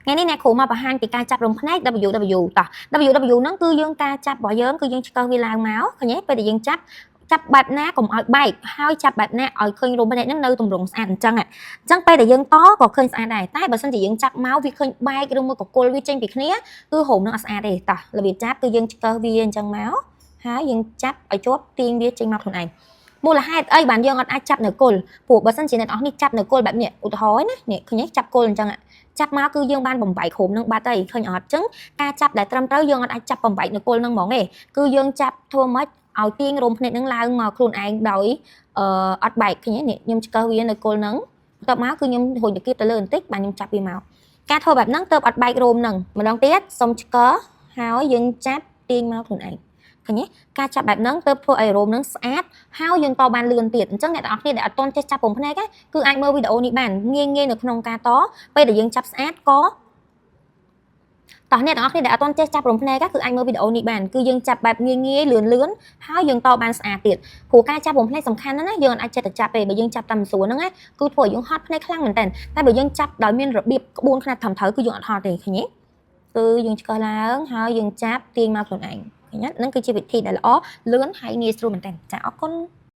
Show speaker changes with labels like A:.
A: ថ្ងៃនេះអ្នកគ្រូមកបង្ហាញពីការចាប់រោមភ្នែក WW តោះ WW ហ្នឹងគឺយើងការចាប់របស់យើងគឺយើងឆ្កឹះវាឡើងមកឃើញទេពេលដែលយើងចាប់ចាប់បែបណាកុំឲ្យបែកហើយចាប់បែបណាឲ្យឃើញរោមភ្នែកហ្នឹងនៅទម្រង់ស្អាតអញ្ចឹងអញ្ចឹងពេលដែលយើងតក៏ឃើញស្អាតដែរតែបើសិនជាយើងចាប់មកវាឃើញបែកឬមួយក៏គល់វាចេញពីគ្នាគឺរោមហ្នឹងអត់ស្អាតទេតោះរបៀបចាប់គឺយើងឆ្កឹះវាអញ្ចឹងមកហើយយើងចាប់ឲ្យជាប់ទាញវាចេញមកខ្លួនឯងមូលហេតុអីបានយើងអត់អាចចាប់នៅគល់ព្រោះបើសិនជាអ្នកនរនេះចាប់នៅគល់បែបនេះឧទាហរណ៍ណានេះឃើញទេចាប់គល់អញ្ចឹងចាប់មកគឺយើងបានបំបែកក្រុមនឹងបាត់ហើយឃើញអត់អញ្ចឹងការចាប់ដែលត្រឹមត្រូវយើងអត់អាចចាប់បំបែកនៅគល់នឹងហ្មងទេគឺយើងចាប់ធ្វើម៉េចឲ្យទាញរោមភ្នែកនឹងឡើងមកខ្លួនឯងដោយអឺអត់បែកឃើញទេនេះខ្ញុំឆ្កឹះវានៅគល់នឹងបន្ទាប់មកគឺខ្ញុំរុញតាគៀបទៅលើបន្តិចបាទខ្ញុំចាប់វាមកការធ្វើបែបហ្នឹងទៅអត់បែករោមនឹងម្ដងទៀតសុំឆ្កឹះហើយយើងចាប់ទាញមកខ្លួនឯងឃើញទេការចាប់បែបហ្នឹងទៅធ្វើឲ្យរោមនឹងស្អាតហើយយើងតបានលឿនទៀតអញ្ចឹងអ្នកទាំងអស់គ្នាដែលអត់ទាន់ចេះចាប់រោមភ្នែកគឺអាចមើលវីដេអូនេះបានងាយងាយនៅក្នុងការតពេលដែលយើងចាប់ស្អាតក៏តោះអ្នកទាំងអស់គ្នាដែលអត់ទាន់ចេះចាប់រោមភ្នែកគឺអាចមើលវីដេអូនេះបានគឺយើងចាប់បែបងាយងាយលឿនលឿនហើយយើងតបានស្អាតទៀតព្រោះការចាប់រោមភ្នែកសំខាន់ណាស់ណាយើងអាចចេះតែចាប់ទេបើយើងចាប់តាមស្រួលហ្នឹងណាគឺធ្វើឲ្យយើងហត់ភ្នែកខ្លាំងមែនតើតែបើយើងចាប់ដោយមានរបៀបក្បួនខ្នាតត្រឹមត្រូវគឺយើងអត់ហត់ទេឃើញទេគឺយើងឆ្កឹះឡើងហើយយើងចាប់ទាញមកខ្លួនឯងឃើញទេហ្នឹងគឺជាវិធីដែលល្អលឿនហើយងាយស្រួលមែនតើចាអរគុណ។